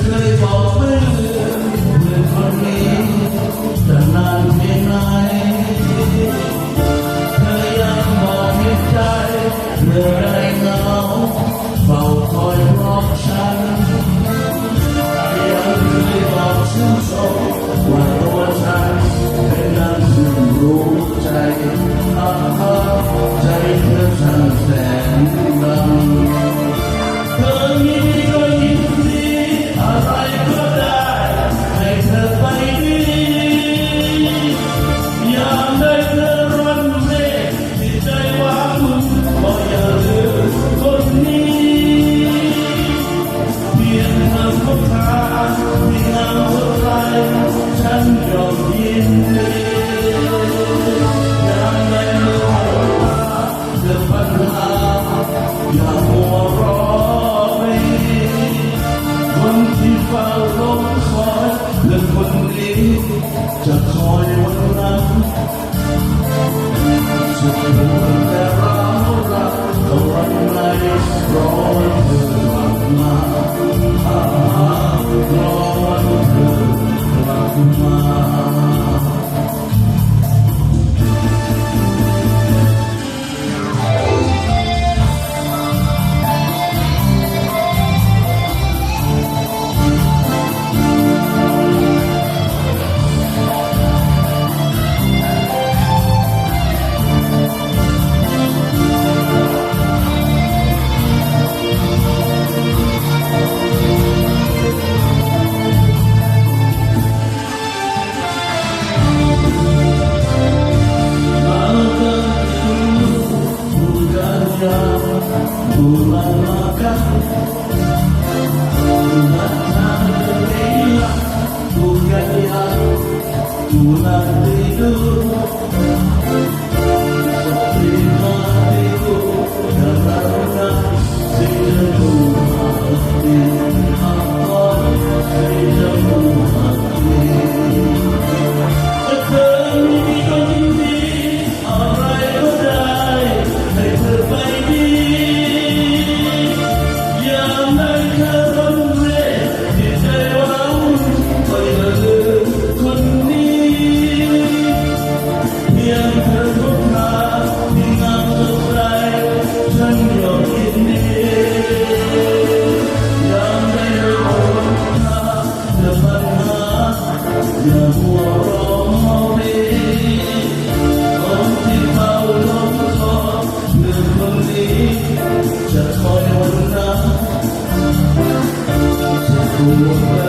ເຄີຍບອກເພື່ອນຄົນນີ້ ຈະນານແຄ່ໃດ ເທຍຍັງບໍ່ເຫັນໃຈ ເມື່ອໄດ້ເງົາ ເຝົ້າຄອຍບອກ ເຄີຍບອກຊື່ນຊົມວ່າຕົວເຈົ້າເປັນດັ່ງເພື່ອນຮູ້ໃຈ ອາ ໃຈເທື່ອຊັ້ນແສນດຳ ເທື່ອນີ້ກໍຍິນດີ ອະໄລກໍໄດ້ ໃຫ້ເທື່ອໄປດີ ຍາມໃດເທື່ອຮ້ອນເມ ທີ່ໃຈຫວັງບໍ່ຢ່າລືມຄົນນີ້ ພຽງເທື່ອຄົນທີ່ງາມສົດໃສ ສັນຍອມຍິນດີ ຍາມໃດເມື່ອເກີດບັນຫາ ຢ່າມົວລໍເວ ຄົນທີ່ເຝົ້າລົງຄອຍ ເພື່ອນຄົນນີ້ ຈະຄອຍວັນນັ້ນ ສຸດແຕ່ເຮົາລັກ ເທົ່າວັນໃດ ລໍວັນເທີກັບມາ ອາ ລໍວັນເທີກັບມາ. ຈະຄອຍວັນນາ ຈະຮູ້ວ່າ